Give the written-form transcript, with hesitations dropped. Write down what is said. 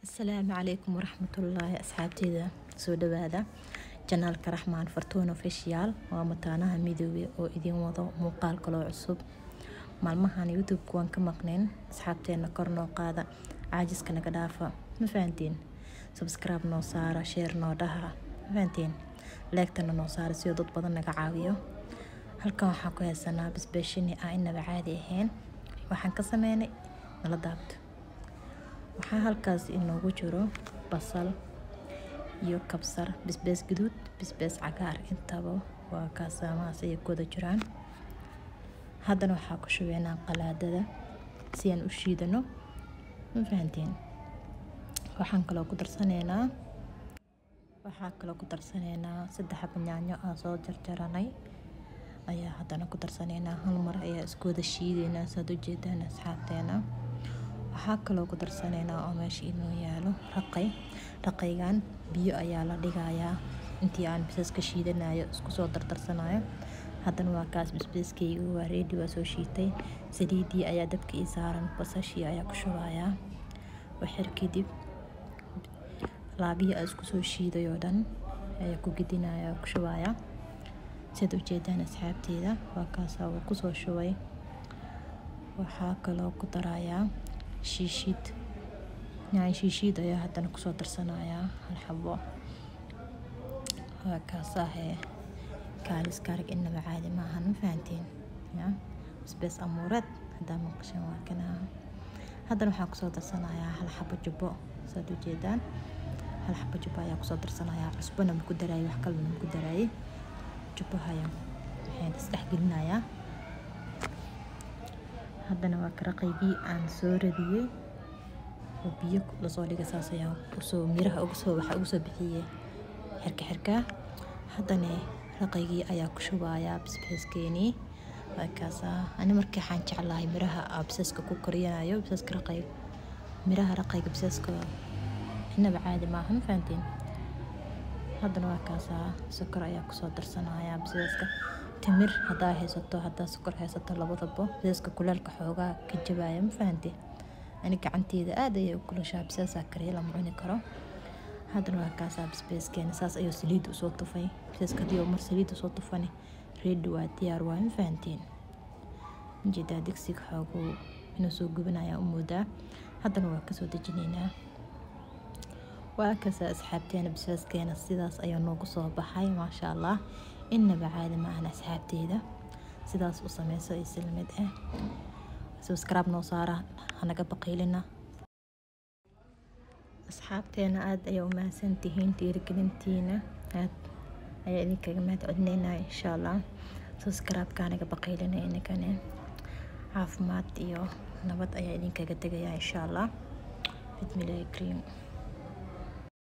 Asalaamu calaykum waraxmatullaahi. Asxaabteyda, soo dhawaada channelka Raxmaan Fartuun Official. Waa mataanaha midoobe oo idin wado muuqaal kaloo cusub. Maalmahan YouTube-ka waan ka maqnayn. Asxaabteena, kor noo qaada, caajiska naga dhaafa, ma fahantiin? Subscribe noo saara, share noo dhaha, ma fahantiin? Like-tana noo saara si dad badan naga caawiyo. Halkan waxaan ku haysanaa basbaashini ah inaba caadi ahayn. Waxaan ka sameynay nala daabto. Waxaa halkaas inoogu jiro basal iyo kabsar, basbaas guduud, basbaas cagaar, intaba waa kaasaamahaas ayay ku wada jiraan. Haddana waxaa ku shubeynaa qalaadada si aan u shiidano, ma fahanteen? Waxaan kaloo ku darsaneynaa, waxaa kaloo ku darsaneynaa 3 xabo yaanyo aan soo jarjaranay ayaa haddana ku darsaneynaa. Hal mar ayaa isku wada shiideynaa, saad ujeedaan asxaabteena. Waxaa kaloo ku darsaneynaa oo meesha inoo yaalo raqay. Raqaygan biyo ayaa la dhigayaa intii aan basbaska shiidanayo, isku soo dardarsanayo. Haddana waa kaas, basbaaskayga waa ready, waa soo shiitay. Saliidii ayaa dabka ii saaran, basashii ayaa ku shubayaa. Waxyar kadib laabihii aan isku soo shiiday oo dhan ayaa ku gedinaya, ku shubayaa. Sidaad ujeedaan asxaabteyda, waa kaasa, waa kusoo shubay. Waxaa kaloo ku darayaa shiishiid, yaanyo shiishiid ayaa haddana kusoo darsanayaa hal xabo. Waa kaasahee, kaaliska arag, inaba caadi maahan, ma fahanteen? Ya basbaas amuureed haddaa maqashaan, waa kana. Haddana waxaa kusoo darsanayaa hal xabo jubbo. Saad ujeedaan, hal xabo jubbo ayaa kusoo darsanayaa. Cusbana ma ku daraayay, wax kalena ma ku daraayay. Jubbaha ayaan waxaan isdhex gelinayaa. Haddana waa karaqaygii aan soo radiyey oo biyo lasoo dhigay. Saas ayaan usoo miraha ugu soo, waxa ugu soo bixiyey xirka xirka. Haddana raqaygii ayaa ku shubayaa basbaaskeenii. Waa kaasaa. Ani markii waxaan jeclahay miraha aa basbaaska ku kariyanayo, basbaaska raqay, miraha raqayga basbaaska inaba caadi maaha, ma fahanteen? Haddana waa kaasaa, sokor ayaa kusoo darsanayaa basbaaska. Timir haddaa haysato, haddaa sokor haysato, labadaba basbaaska kuleelka xoogaa ka jabaya, ma fahantee? Ani gacanteeda aad ayay u kulushaa, basbaasaa kariya lama cuni karo. Haddana waa kaasaa, basbaaskeena saas ayuu saliid usoo tufay. Basbaaska hadii mar saliid usoo tufani, ready waa, diyaar waa, ma fahanteen? Ujeedaa digsiga xooguu inuu soo gubanayaa u moodaa. Haddana waa kasoo dejinaynaa. Waa kaasaa asxaabteena, basbaaskeena sidaas ayaa noogu soo baxay, maasha Allah, inaba caadi maahan. Asxaabteeda, sidaas u sameyso isla mid ah. Subscribe noo saara, hanaga baqiilina. Asxaabteena, aada ayaa u mahadsantihiin dhiirigelintiina, aad ayaa idinkaga mahad celineynaa. Insha Allah subscribe-ka hanaga baqiilina. Inagane caafimaad iyo nabad ayaa idinkaga tegayaa, insha Allah, bismillahi kariim.